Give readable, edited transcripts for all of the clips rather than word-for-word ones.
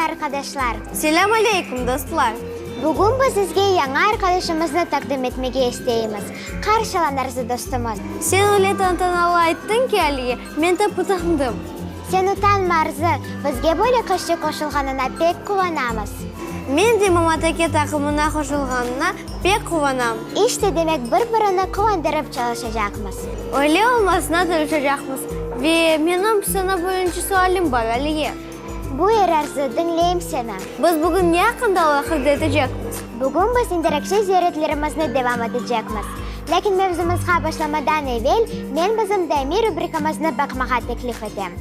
arqadaşlar! Selâm aleyküm, dostlar! Bugün biz sizge yañı arqadaşımıznı taqdim etmege isteymiz. Qarşılan Arzı dostumız! Sen öyle tantanalı ayttıñ ki, Aliye, men tap utandım. Sen utanma, Arzı, bizge böyle kişi qoşulğanına pek quvanamız. Men de Mamateke taqımına qoşulğanına pek quvanam. İşte, demek, bir-birini quvandırıp çalışacaqmız. Öyle olmasına tırışacaqmız. Ve menim saña birinci sualim bar, Aliye. Buyur, Arzı, diñleyim seni. Biz bugün ne aqqında laqırdı etecekmiz? Bugün biz interaktiv ziyaretlerimizni devam etecekmiz. Lâkin mevzumızğa başlamadan evel, men bizim daimiy rubrikamıznı baqmağa teklif etem.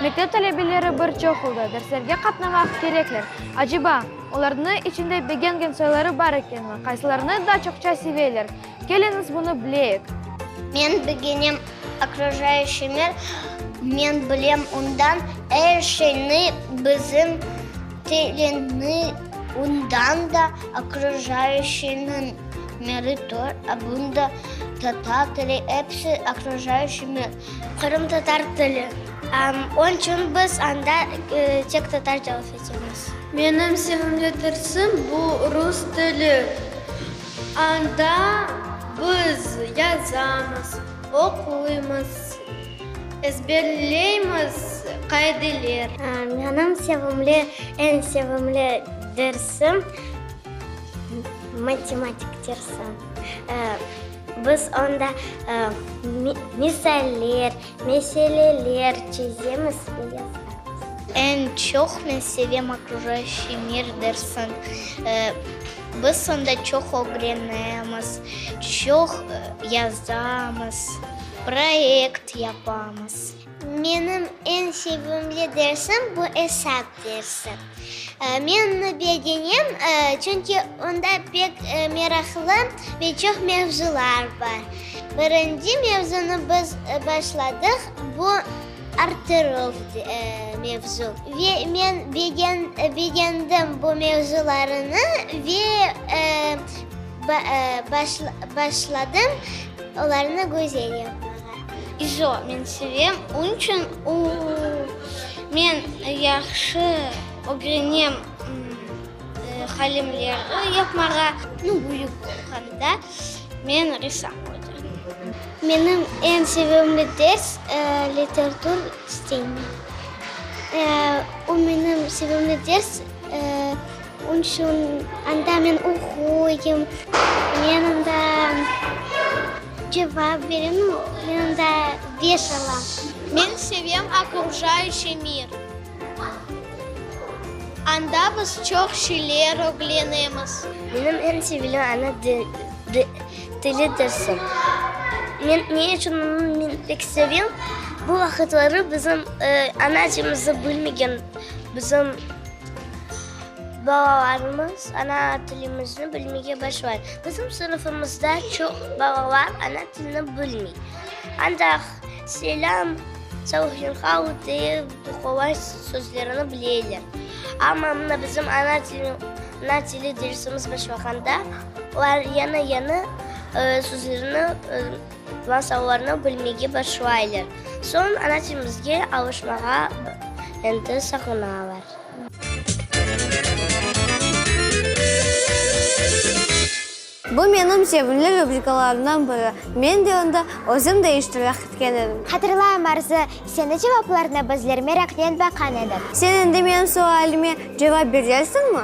Mektep talebeleri bir çoq oldı, derslerge qatnamaq kerekler. Aceba, olarnıñ içinde begengen soyları bar ekenmi, qaysılarını daa çoqça seveler? Keliñiz bunı bileyik. Men begenem okrujayuşiy mir, men bilem ondan er şeyni, bizim tilini, ondan da okrujayuşiyniñ miri tur, a bunda tatar tili, episi okrujayuşiy mir. Qırımtatar tili, onıñ içün biz anda tek tatarca laf etemiz. Menim sevimli dersim bu rus tili. Anda biz yazamız, oquymız, ezberleymiz qaideler. Menim sevimli, eñ sevimli dersim matematik dersi. Biz onda misaller, meseleler çezemiz ve yazamız. Eñ çoq men sevem okrujayuşiy mir dersin. Biz onda çoq ögrenemiz, çoq yazamız, proyekt yapamız. Menim eñ sevimli dersim bu esap dersi. Men onı begenem, çünki onda pek meraqlı ve çoq mevzular bar. Birinci mevzunı biz başladıq, bu arttıruv mevzu. Ve men begendim bu mevzularını ve başladım olarnı güzel yapmağa. İzo men sevem, onıñ içün o, men yahşı ögrenem qalemlerni yapmağa. Nu, büyük olğanda men ressam olacağım. Menim eñ sevimli ders literatur çteniye. O menim sevimli ders, onıñ içün anda men oquyım, men anda cevap berem, men anda beş alam. Men sevem okrujayuşiy mir. Anda biz çoq şeyler ögrenemiz. Menim eñ sevimli ana tili dersim. Men ne içün onı men pek sevem? Bu vaqıtları bizim ana tilimizni bilmegen bizim balalarımız ana tilimizni bilmege başlay. Bizim sınıfımızda çoq balalar ana tilini bilmey. Ancaq selâm, savhilhav dep qolay sözlerini bileyler. Amma mına bizim ana tili, ana tili dersimiz başlağanda, olar yañı-yañı sözlerni, masallarnı bilmege başlaylar. Soñ ana tilimizge alışmağa endi saqınalar. Bu menim sevimli rubrikalarımdan biri. Men de onda özüm de iştirak etken edim. Hatırlayım, Arzı, seniñ cevaplarına bizler meraqnen baqqan edik. Sen endi menim sualime cevap berersiñmi?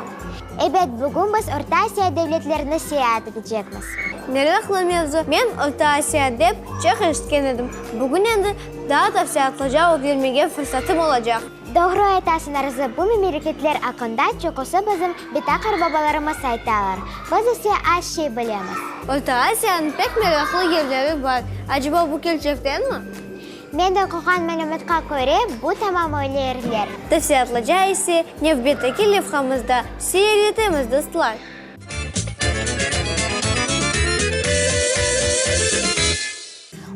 Ebet, bugün biz Orta Asiya devletlerini seyaat etecekmiz. Meraqlı mevzu. Men Orta Asiya dep çoq eşitken edim. Bugün endi daa tafsilâtlıca ögrenmege fırsatım olacaq. Doğru aytasıñ, Arzı, bu memleketler aqqında çoqusı bizim bita-qarbabalarımız aytalar, biz ise az şey bilemiz. Orta Asiyanıñ pek meraqlı yerleri bar. Aceba bu kerçektenmi? Men oquğan malümatqa köre, bu tamam öyle yerler. Tafsilâtlıca ise nevbetteki levhamızda seyir etemiz, dostlar.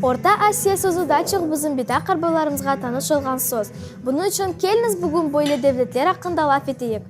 Orta Asiya sözü daa çoq bizim bita-qarbalarımızğa tanış olğan söz. Bunıñ içün keliñiz bugün böyle devletler aqqında laf eteyik.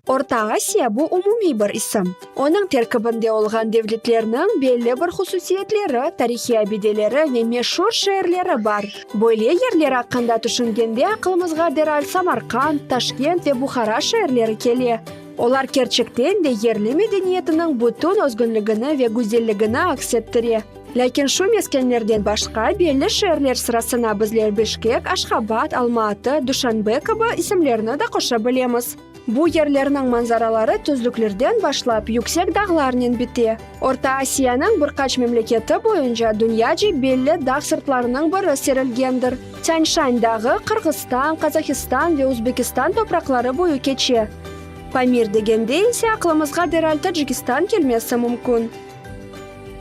Orta Asiya bu umumiy bir isim. Onıñ terkibinde olğan devletlerniñ belli bir hususiyetleri, tarihiy abideleri ve meşur şeerleri bar. Böyle yerler aqqında tüşüngende aqılımızğa deral Samarqand, Taşkent ve Buhara şeerleri kele. Olar kerçekten de yerli medeniyetiniñ bütün özgünligini ve güzelligini aks ettire. Lâkin şu meskenlerden başqa belli şeerler sırasına bizler Bişkek, Aşhabad, Alma-Atı, Duşanbe kibi isimlerni de qoşa bilemiz. Bu yerlerniñ manzaraları tüzlüklerden başlap yüksek dağlarnen bite. Orta Asiyanıñ bir qaç memleketi boyunca dünyaca belli dağ sırtlarınıñ biri serilgendir. Tyan-Şan dağı Qırğızstan, Qazahistan ve Özbekistan topraqları boyu keçe. Pamir degende ise aqlımızğa deral Tacikistan kelmesi mümkün.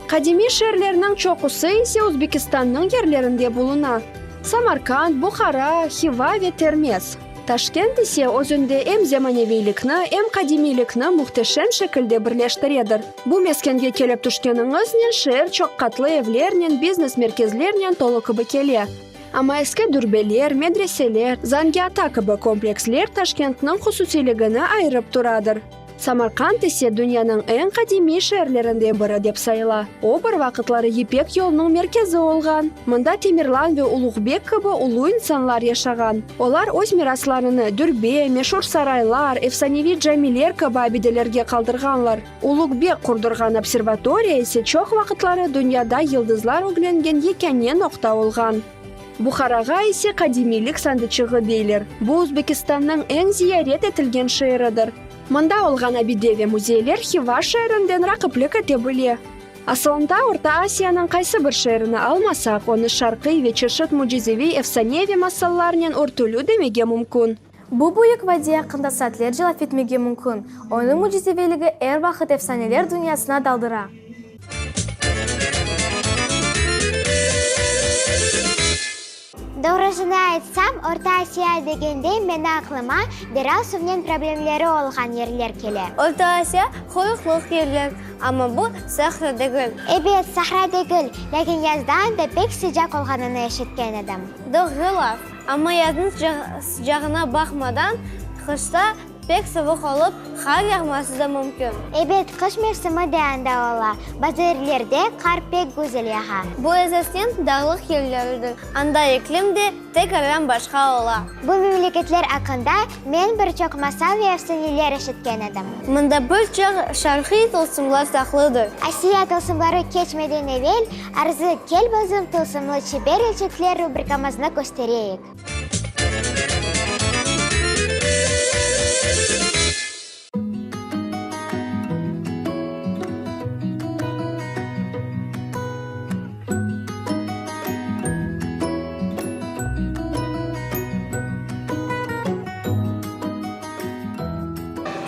Qadimiy şeerlerniñ çoqusı ise Özbekistannıñ yerlerinde buluna, Samarkand, Buhara, Hiva ve Termez. Taşkent ise özünde em zemaneviylikni, em qadimiylikni mühteşem şekilde birleştiredir. Bu meskenge kelip tüşkeniñiznen şeer çoqqatlı evlernen, biznes merkezlernen tolu kibi kele. Amma eski dürbeler, medreseler, Zangi-Ata kibi kompleksler Taşkentniñ hususiyligini ayırıp turadır. Samarqand ise dünyanıñ eñ qadimiy şeerlerinden biri dep sayıla. O, bir vaqıtları Yipek yolunıñ merkezi olğan. Mında Temirlan ve Uluğbek kibi ulu insanlar yaşağan. Olar öz miraslarını dürbe, meşur saraylar, efsaneviy camiler kibi abidelerge qaldırğanlar. Ulugbek qurdurğan observatoriya ise çoq vaqıtları dünyada yıldızlar ögrengen yekâne noqta olğan. Buharağa ise qadimiylik sandıçığı deyler. Bu Özbekistannıñ eñ ziyaret etilgen şeeridir. Mında olğan abide ve müzeyler Hiva şeerinden raqiplik ete bile. Asılında Orta Asiyanıñ qaysı bir şeerini almasaq, onı şarqiy ve çeşit mücizeviy efsane ve masallarnen örtülü demege mümkün. Bu büyük vadiy aqqında saatlerce laf etmege mümkün, onıñ mücizeviyligi er vaqıt efsaneler dünyasına daldıra. Doğrusını aytsam, Orta Asiya degende meni aqlıma deral suvnen problemleri olğan yerler kele. Orta Asiya qoruqlıq yerler, amma bu sahra degil. Ebet, sahra degil, lâkin yazda anda pek sıcaq olğanını eşitken edim. Doğru laf. Amma yaznıñ sıcağına baqmadan, qışta pek suvuq olıp, qar yağması da mümkün. Ebet, qış mevsimi de anda ola. Bazı yerlerde qar pek güzel yağa. Bu esasen dağlıq yerleridir, anda iklim de tekrar başqa ola. Bu memleketler aqqında men bir çoq masal ve efsaneler eşitken edim. Mında bir çoq şarqiy tılsımlar saqlıdır. Asiya tılsımları keçmeden evel, Arzı, kel bizim tılsımlı çeber elçekler rubrikamıznı köstereyik.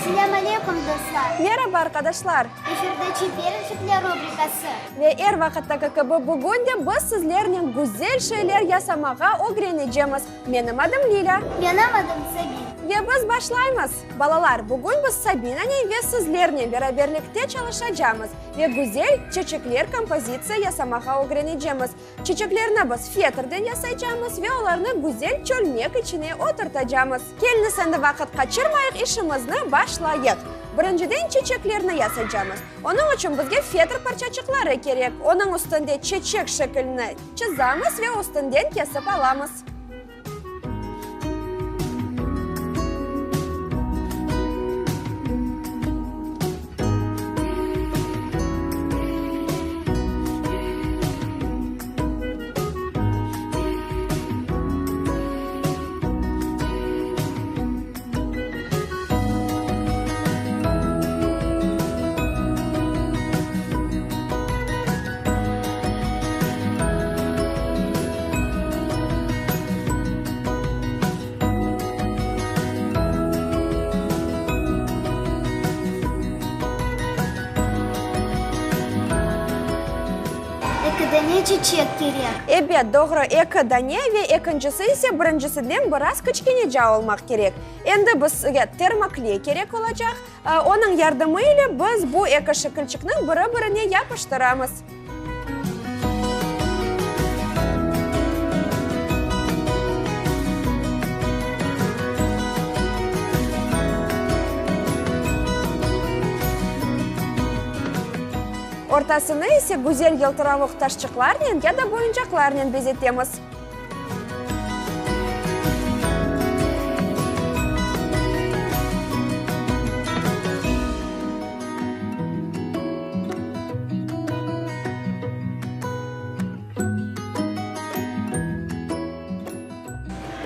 Selâm aleyküm, dostlar! Meraba, arqadaşlar! Efirde Çeber elçekler rubrikası. Ve er vaqıttaki kibi bugün de biz sizlernen güzel şeyler yasamağa ögrenecemiz. Menim adım Lilâ. Menim adım Sabina. Ve biz başlaymız! Balalar, bugün biz Sabinanen ve sizlernen beraberlikte çalışacamız ve güzel çeçekler kompozitsiya yasamağa ögrenecemiz. Çeçeklerni biz fetrden yasaycamız ve olarnı güzel çölmek içine oturtacamız. Keliñiz endi vaqıt qaçırmayıq, işimizni başlayıq. Birinciden çeçeklerni yasaycamız. Onıñ içün bizge fetr parçaçıqları kerek. Onıñ üstünde çeçek şeklini çızamız ve üstünden kesip alamız. Eki dane çiçek kerek. Ebet, doğru, eki dane ve ekincisi ise birincisinden biraz kiçkeneca olmaq kerek. Endi bizge termokley kerek olacaq. Onıñ yardımı ile biz bu eki şekilçikni biri-birine yapıştıramız. Ortasını ise güzel yıltıravuq taşçıqlarnen ya da boyuncaqlarnen bezetemiz.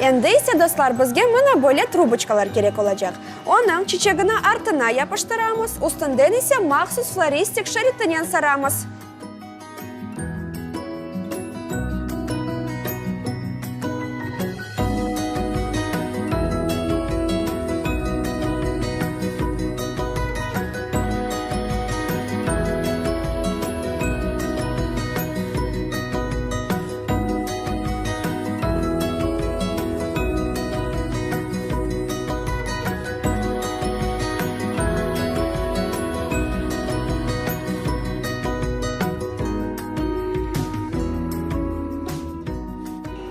Endi ise, dostlar, bizge mına böyle truboçkalar kerek olacaq. Onıñ çiçegini artına yapıştıramız, üstünden ise mahsus floristik şeritinen saramız.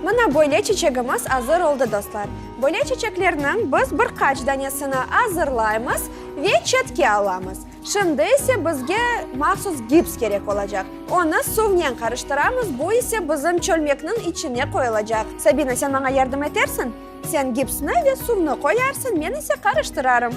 Mına böyle çiçegimiz azır oldı, dostlar. Böyle çiçeklerniñ biz bir qaç danesini azırlaymız ve çetke alamız. Şimdi ise bizge mahsus gips kerek olacaq. Onı suvnen qarıştıramız, bu ise bizim çölmekniñ içine qoyulacaq. Sabina, sen maña yardım etersiñ? Sen gipsni ve suvnı qoyarsıñ, men ise qarıştırarım.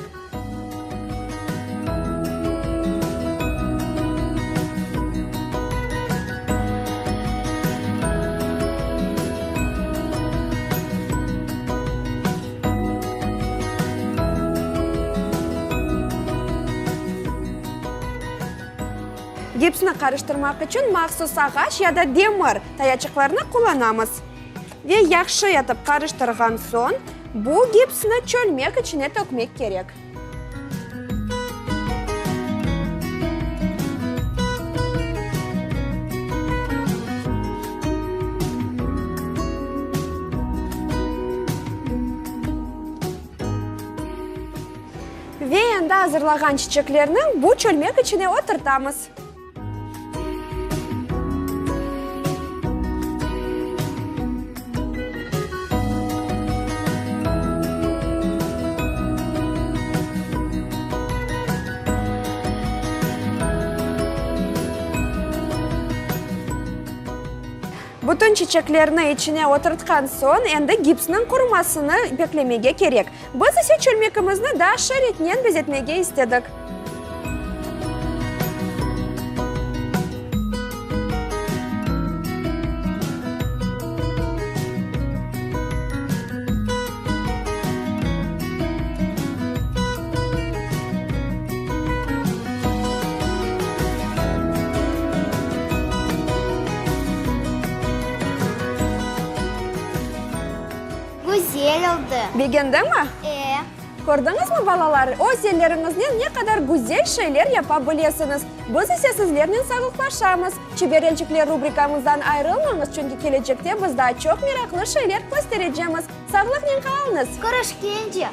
Gipsni qarıştırmaq içün mahsus ağaç ya da demir tayaçıqlarnı qullanamız. Ve yahşı etip qarıştırğan soñ, bu gipsni çölmek içine tökmek kerek. Ve endi azırlağan çiçeklerni bu çölmek içine oturtamız. Bütün çiçeklerni içine oturtqan soñ, endi gipsniñ qurumasını beklemege kerek. Biz ise çölmekimizni daa şeritnen bezetmege istedik. Güzel oldı. Begendiñmi? E. Kördiñizmi, balalar, öz elleriñiznen ne qadar güzel şeyler yapa bilesiñiz. Biz ise sizlernen sağlıqlaşamız. Çeberelçikler rubrikamızdan ayırılmañız, çünki kelecekte biz daa çoq meraqlı şeyler kösterecemiz. Sağlıqnen qalıñız! Körüşkence!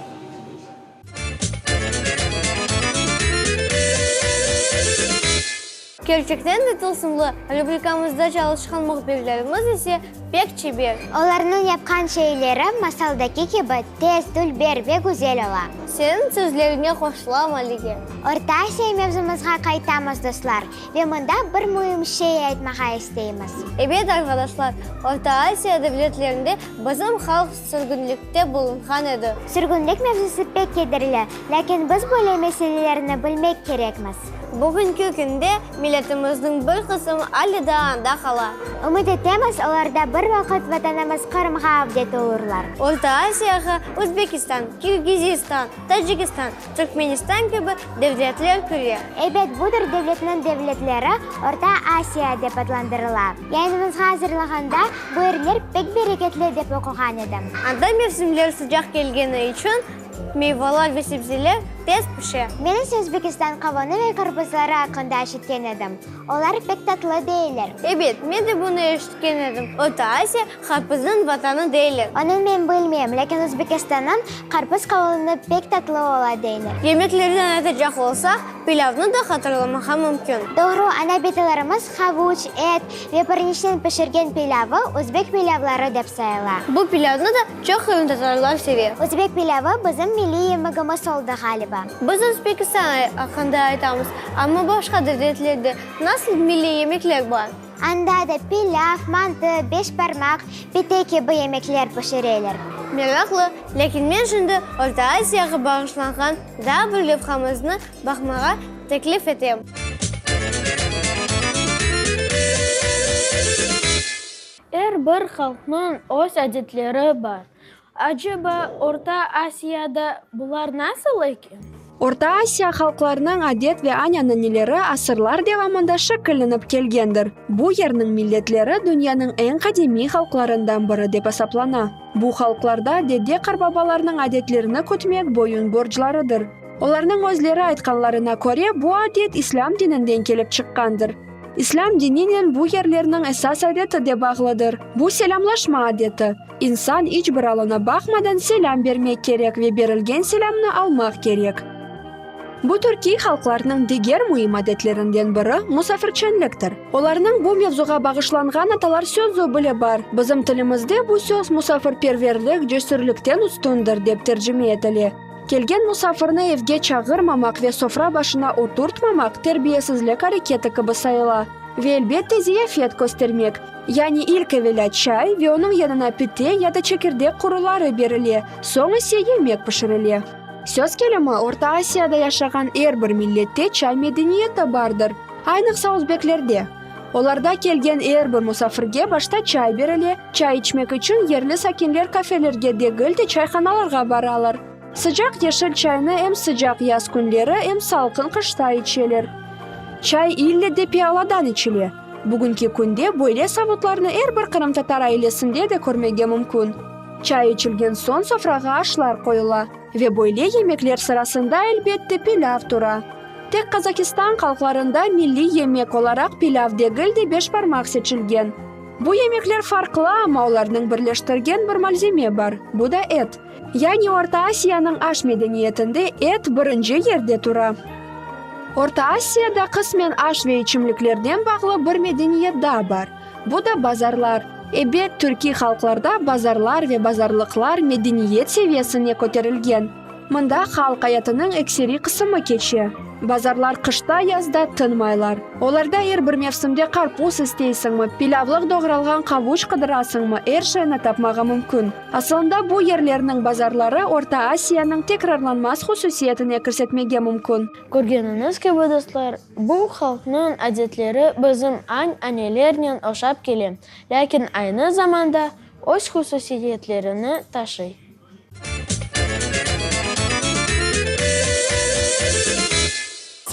Kerçekten de tılsımlı rubrikamızda çalışqan mühbirlerimiz ise pek çeber. Olarnıñ yapqan şeyleri masaldaki kibi tez, dülber ve güzel ola. Seniñ sözleriñe qoşulam, Aliye. Orta Asiya mevzumızğa qaytamız, dostlar, ve mında bir müim şey aytmağa isteymiz. Ebet, arqadaşlar, Orta Asiya devletlerinde bizim halq sürgünlikte bulunğan edi. Sürgünlik mevzusı pek kederli, lâkin biz böyle meselelerni bilmek kerekmiz. Bugünki künde milletimizniñ bir qısımı ale daa anda qala. Ümüt etemiz, olar da bir vaqıt Vatanımız Qırımğa avdet olurlar. Orta Asiyağa Özbekistan, Kirgizistan, Tacikistan, Türkmenistan kibi devletler kire. Ebet, budır devletniñ devletleri Orta Asiya dep adlandırıla. Yayınımızğa azırlağanda, bu yerler pek bereketli dep oquğan edim. Anda mevsimler sıcaq kelgeni içün meyvalar ve sebzeler tez pişe. Men ise Özbekistan qavunı ve qarpızları aqqında eşitken edim. Olar pek tatlı deyler. Ebet, men de bunı eşitken edim. Orta Asiya qarpıznıñ vatanı deyler. Onı men bilmeyim, lâkin Özbekistannıñ qarpız qavunı pek tatlı ola deyler. Yemeklerden aytacaq olsaq, pilâvnı da hatırlamağa mümkün. Doğru, ana-bitalarımız havuç, et ve pirniçten pişirgen pilâvı özbek pilâvları dep sayıla. Bu pilâvnı da çoq qırımtatarlar seve. Özbek pilâvı bizim milliy yemegimiz oldı, ğaliba. aceba? Biz Özbekistan aqqında aytamız, amma başqa devletlerde nasıl milliy yemekler bar? Anda da pilâv, mantı, beşparmaq, pite kibi yemekler pişireler. Meraqlı, lâkin men şimdi Orta Asiyağa bağışlanğan daa bir levhamıznı baqmağa teklif etem. Er bir halqnıñ öz adetleri bar. Aceba, Orta Asiyada bular nasıl eken? Orta Asiya halqlarınıñ adet ve anânaneleri asırlar devamında şekillenip kelgendir. Bu yerniñ milletleri dünyanıñ eñ qadimiy halqlarından biri dep esaplana. Bu halqlarda dede-qarbabalarnıñ adetlerini kütmek boyun borclarıdır. Olarnıñ özleri aytqanlarına köre, bu adet islâm dininden kelip çıqqandır. İslâm dininen bu yerlerniñ esas adeti de bağlıdır. Bu selâmlaşma adeti. İnsan iç bir alına baqmadan selâm bermek kerek ve berilgen selâmnı almaq kerek. Bu türkiy halqlarnıñ diger müim adetlerinden biri musafirçenliktir. Olarnıñ bu mevzuğa bağışlanğan atalar sözü bile bar. Bizim tilimizde bu söz musafirperverlik cesürlikten üstündir dep tercime etile. Kelgen musafirni evge çağırmamaq ve sofra başına oturtmamaq terbiyesizlik areketi kibi sayıla. Ve elbette ziyafet köstermek, yani ilk evelâ çay ve onıñ yanına pite ya da çekirdek quruları berile, soñ ise yemek pişirile. Söz kelimi, Orta Asiyada yaşağan er bir millette çay medeniyeti bardır, aynıqsa özbeklerde. Olarda kelgen er bir musafirge başta çay berile, çay içmek içün yerli sakinler kafelerge degil de çayhanalarğa baralar. Sıcaq yeşil çaynı em sıcaq yaz künleri, em salqın qışta içeler. Çay ille de pialadan içile. Bugünki künde böyle savutlarnı er bir qırımtatar ailesinde de körmege mümkün. Çay içilgen soñ sofrağa aşlar qoyula ve böyle yemekler sırasında elbette pilâv tura. Tek Qazahistan halqlarında milliy yemek olaraq pilâv degil de beşparmaq seçilgen. Bu yemekler farqlı, amma olarnıñ birleştirgen bir malzeme bar, bu da et. Yani Orta Asiyanıñ aş medeniyetinde et birinci yerde tura. Orta Asiyada qısmen aş ve içimliklernen bağlı bir medeniyet daa bar, bu da bazarlar. Ebet, türkiy halqlarda bazarlar ve bazarlıqlar medeniyet seviyesine köterilgen. Mında halq ayatınıñ ekseriy qısımı keçe. Bazarlar qışta-yazda tınmaylar. Olarda er bir mevsimde qarpuz isteysiñmi, pilâvlıq doğralğan qavuç qıdırasıñmı, er şeyni tapmağa mümkün. Asılında bu yerlerniñ bazarları Orta Asiyanıñ tekrarlanmaz hususiyetine kirsetmege mümkün. Körgeniñiz kibi, dostlar, bu halqnıñ adetleri bizim an-anelernen oşap kele, lâkin aynı zamanda öz hususiyetlerini taşıy.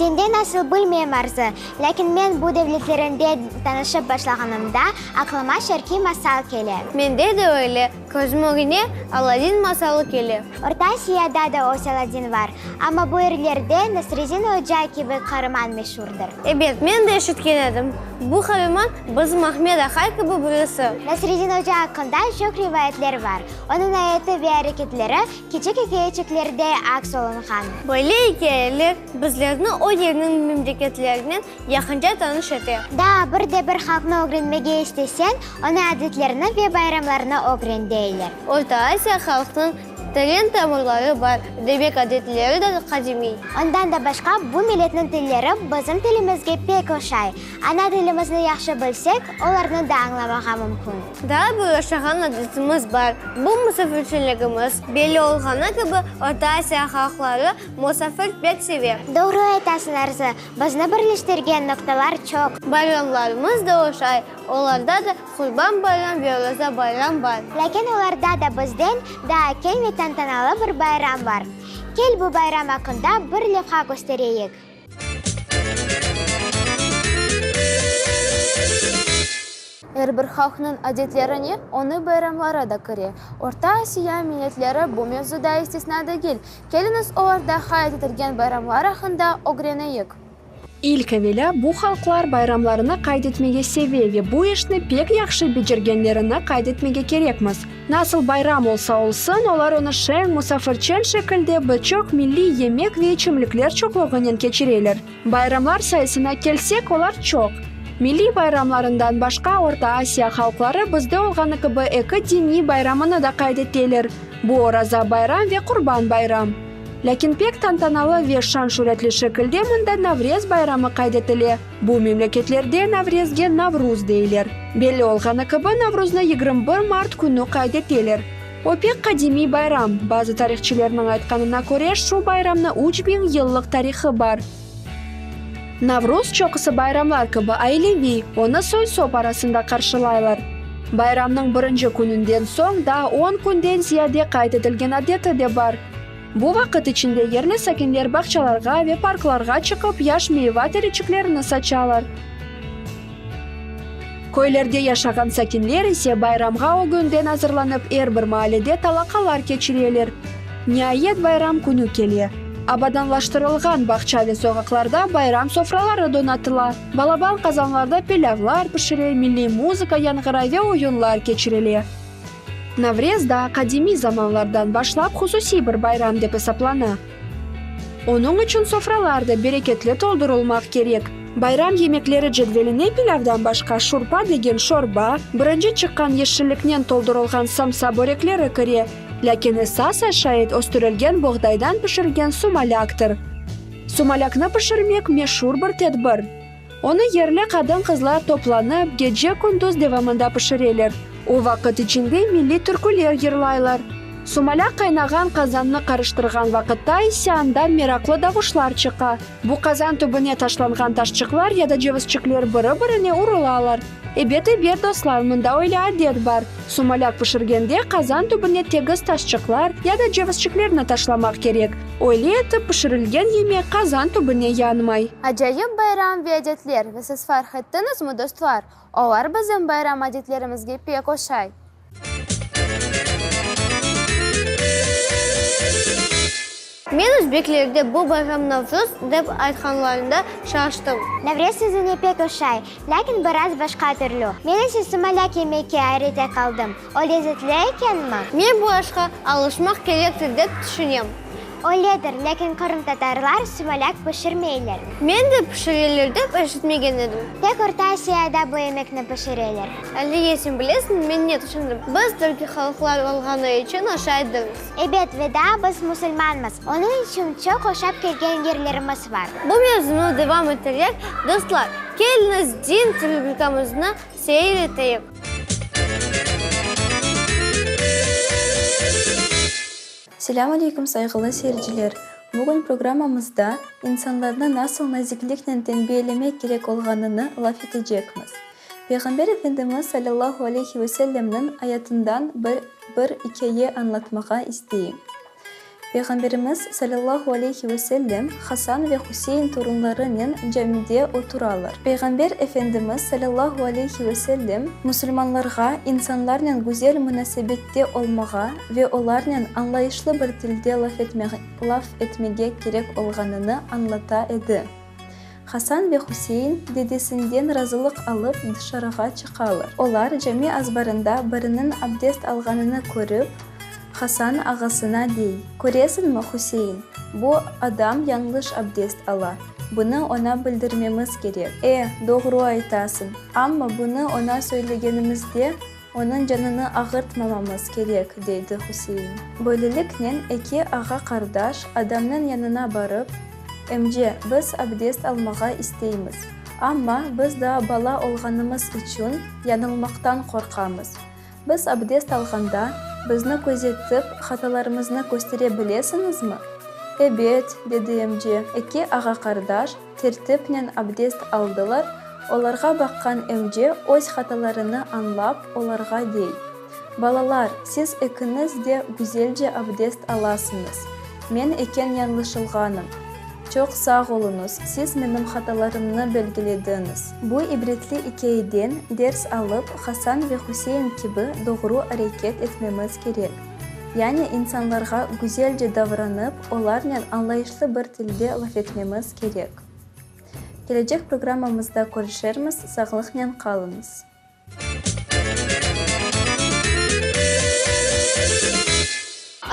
Sende nasıl bilmeyim Arzı, lâkin men bu devletlerinde tanışıp başlağanımda aqlıma şarkiy masal kele. Mende de öyle, közüm ögüne Aladin masalı kele. Orta Asiyada da öz Aladin var, amma bu yerlerde Nasreddin oca kibi qaraman meşurdır. Ebet, men de eşitken edim. Bu qaraman bizim Ahmed ahay kibi birisi. Nasreddin oca aqqında çoq rivayetler var. Onıñ ayatı ve areketleri kiçik ikâyeçiklerde aks olunğan. Böyle ikâyeler bizlerni o yerniñ memleketlerinen yaqınca tanış ete. Daa bir de bir halqnı ögrenmege isteseñ, onıñ adetlerini ve bayramlarını ögren, deyler. Orta Asiya halqnıñ teren tamırları bar, demek adetleri de qadimiy. Ondan da başqa, bu milletniñ tilleri bizim tilimizge pek oşay. Ana tilimizni yahşı bilsek, olarnı da añlamağa mümkün. Daa bir oşağan adetimiz bar, bu musafirçiligimiz. Belli olğanı kibi, Orta Asiya halqları musafir pek seve. Doğru aytasıñ, Arzı, bizni birleştirgen noqtalar çoq. Bayramlarımız da oşay, olarda da Qurban bayram ve Oraza bayram bar. Lâkin olarda da bizden daa keñ ve tantanalı bir bayram bar. Kel bu bayram aqqında bir levha köstereyik. Er bir halqnıñ adetlerine onıñ bayramları da kire. Orta Asiya milletleri bu mevzuda istisna degil. Keliñiz olarda qayd etilgen bayramlar aqqında ögreneyik. İlk evelâ bu halqlar bayramlarını qayd etmege seve ve bu işni pek yahşı becergenlerini qayd etmege kerekmiz. Nasıl bayram olsa olsun, olar onı şeñ, musafirçen şekilde bir çoq milliy yemek ve içimlikler çoqluğınen keçireler. Bayramlar sayısına kelsek, olar çoq. Milliy bayramlarından başqa Orta Asiya halqları bizde olğanı kibi eki diniy bayramını da qayd eteler, bu Oraza bayram ve Qurban bayram. Lâkin pek tantanalı ve şan-şüretli şekilde mında Navrez bayramı qayd etile. Bu memleketlerde Navrezge Navruz deyler. Belli olğanı kibi, Navruznı 21 mart künü qayd eteler. O pek qadimiy bayram, bazı tarihçilerniñ aytqanına köre, şu bayramnı 3000 yıllıq tarihı bar. Navruz, çoqusı bayramlar kibi, aileviy, onı soy-sop arasında qarşılaylar. Bayramnıñ birinci kününden soñ daa on künden ziyade qayd etilgen adeti de bar. Bu vaqıt içinde yerli sakinler bağçalarğa ve parklarğa çıqıp yaş meyva tereçiklerini saçalar. Köylerde yaşağan sakinler ise bayramğa ögünden azırlanıp er bir maalede talaqalar keçireler. Niayet bayram künü kele. Abadanlaştırılğan bağça ve soqaqlarda bayram sofraları donatıla, balaban qazanlarda pilâvlar pişire, milliy muzıka yañğıray ve oyunlar keçirile. Navrez daa qadimiy zamanlardan başlap hususiy bir bayram dep esaplana. Onıñ içün sofralar da bereketli toldurılmaq kerek. Bayram yemekleri cedveline pilâvdan başqa şurpa degen şorba, birinci çıqqan yeşilliknen toldurılğan samsa börekleri kire, lâkin esas aşayt östürilgen boğdaydan pişirgen sumalâqtır. Sumalâqnı pişirmek meşur bir tedbir. Onı yerli qadın-qızlar toplanıp, gece-kündüz devamında pişireler. O vaqıt içinde milliy türküler yırlaylar. Sumalâq qaynağan qazannı qarıştırğan vaqıtta ise andan meraqlı davuşlar çıqa. Bu qazan tübüne taşlanğan taşçıqlar ya da cevizçikler biri-birine urulalar. Ebet, ebet, dostlar, mında öyle adet bar, sumalâq pişirgende qazan tübüne tegiz taşçıqlar ya da cevizçiklerni taşlamaq kerek. Öyle etip pişirilgen yemek qazan tübüne yanmay. Acayip bayram ve adetler, ve siz farq ettiñizmi, dostlar, olar bizim bayram adetlerimizge pek oşay. Men özbeklerde bu bayram Navruz dep aytqanlarında şaştım. Navrez sözüne pek oşay, lâkin biraz başqa türlü. Men ise sumalâq yemekke ayrete qaldım. O lezetli ekenmi? Men bu aşqa alışmaq kerektir dep tüşünem. Öyledir, lâkin qırımtatarlar sumalâq pişirmeyler. Men de pişireler dep eşitmegen edim. Tek Orta Asiyada bu yemekni pişireler. Aliye, sen bilesiñmi, men ne tüşündim? Biz türkiy halqlar olğanı içün aşaydırmız. Ebet, ve daa biz musulmanmız, onıñ içün çoq oşap kelgen yerlerimiz bar. Bu mevzunı devam ettirerek, dostlar, keliñiz din rubrikamıznı seyir eteyik. Selâm aleyküm, sayğılı seyirciler! Bugün programmamızda insanlarnı nasıl nazikliknen tenbiyelemek kerek olğanını laf etecekmiz. Peyğamber Efendimiz salâllahu aleyhi ve sellemniñ ayatından bir bir ikâye añlatmağa isteyim. Peyğamberimiz salâllahu aleyhi ve sellem Hasan ve Huseyn torunlarınen camide oturalar. Peyğamber Efendimiz salâllahu aleyhi ve sellem musulmanlarğa insanlarnen güzel munasebette olmağa ve olarnen añlayışlı bir tilde laf etmege kerek olğanını añlata edi. Hasan ve Huseyn dedesinden razılıq alıp dışarığa çıqalar. Olar cami azbarında biriniñ abdest alğanını körip, Hasan ağasına dey, Köresiñmi, Huseyn, bu adam yañlış abdest ala, bunı oña bildirmemiz kerek. E, doğru aytasıñ, amma bunı oña söylegenimizde, onıñ canını ağırtmamamız kerek, dedi Huseyn. Böyleliknen eki ağa-qardaş adamnıñ yanına barıp, Emce, biz abdest almağa isteymiz, amma biz daa bala olğanımız içün yanılmaqtan qorqamız. Biz abdest alğanda, bizni közetip, hatalarımıznı köstere bilesiñizmi? Ebet, dedi emce. Eki ağa-qardaş tertipnen abdest aldılar, olarğa baqqan emce öz hatalarını añlap, olarğa dey, Balalar, siz ekiñiz de güzelce abdest alasıñız. Men eken yañlışılğanım. Çoq sağ oluñız, siz menim hatalarımnı belgilediñiz. Bu ibretli ikâyeden ders alıp, Hasan ve Huseyn kibi doğru areket etmemiz kerek. Yani insanlarğa güzelce davranıp, olarnen añlayışlı bir tilde laf etmemiz kerek. Kelecek programmamızda körüşermiz, sağlıqnen qalıñız.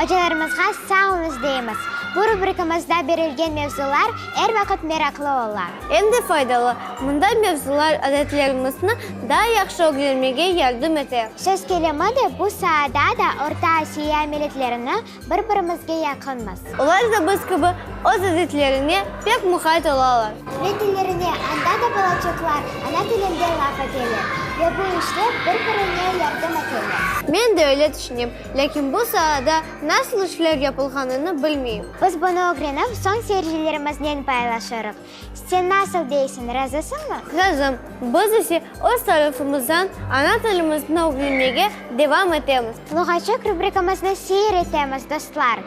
Ocalarımızğa sağ oluñız deymiz. Bu rubrikamızda berilgen mevzular er vaqıt meraqlı ola. Em de faydalı. Mında mevzular adetlerimizni daa yahşı ögrenmege yardım ete. Söz kelimi de, bu saada da Orta Asiya milletlerini bir-birimizge yaqınmız. Olar da biz kibi öz adetlerine pek muqayt olalar. Ve tillerine, anda da balaçıqlar ana tilinde laf eteler ve bu işte bir-birine yardım eteler. Men de öyle tüşünem, lâkin bu saada nasıl işler yapılğanını bilmeyim. Biz bunı ögrenip, soñ seyircilerimiznen paylaşırıq. Sen nasıl deysiñ, razısıñmı? Razım. Biz ise öz tarafımızdan ana tilimizni ögrenmege devam etemiz. Luğatçıq rubrikamıznı seyir etemiz, dostlar!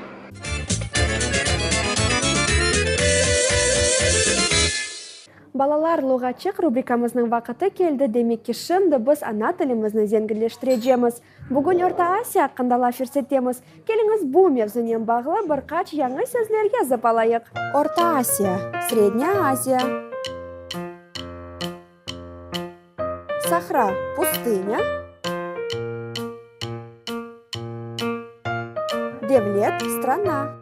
Balalar, Luğatçıq rubrikamıznıñ vaqıtı keldi, demek ki, şimdi biz ana tilimizni zenginleştirecemiz. Bugün Orta Asiya aqqında laf yürsetemiz. Keliñiz, bu mevzunen bağlı bir qaç yañı sözler yazıp alayıq. Orta Asiya, Srednâya Aziya. Sahra, pustınâ. Devlet, strana.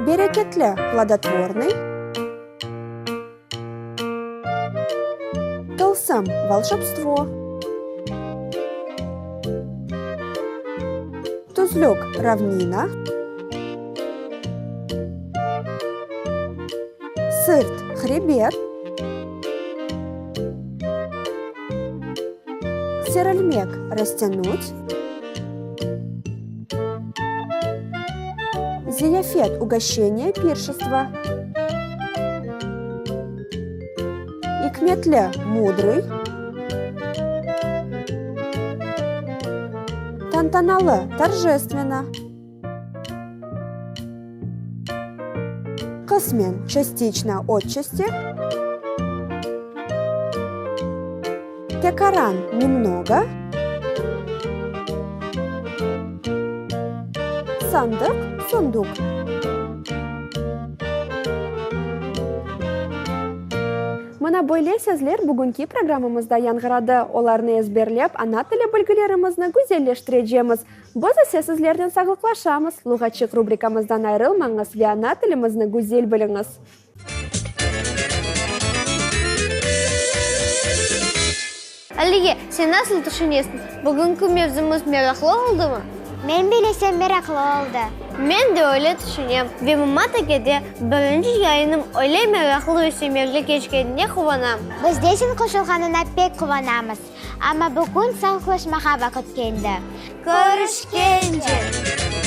Bereketli, plodotvornıy. Tılsım, volşebstvo. Tüzlük, ravnina. Sırt, hrebet. Serilmek, rastânut. Ziyafet, ugoşçeniye, pirşestvo. İkmetli, mudrıy. Tantanalı, torjestveno. Qısmen, çastiçno, otçasti. Tekaran, nemnogo. Sandıq, sunduk. Mına böyle sözler bugünki programmamızda yañğıradı. Olarnı ezberlep, ana tili bilgilerimizni güzelleştirecemiz. Biz ise sizlernen sağlıqlaşamız. Luğatçıq rubrikamızdan ayrılmañız ve ana tilimizni güzel biliñiz. Aliye, sen nasıl tüşünesiñ, bugünki mevzumız meraqlı oldumı? Men bilesem, meraqlı oldı. Men de öyle tüşünem ve Mımat-akede birinci yayınım öyle meraqlı ve semerli keçkenine quvanam. Biz de sen qoşulğanına pek quvanamız. Amma bugün sağlıqlaşmağa vaqıt keldi. Körüşkence!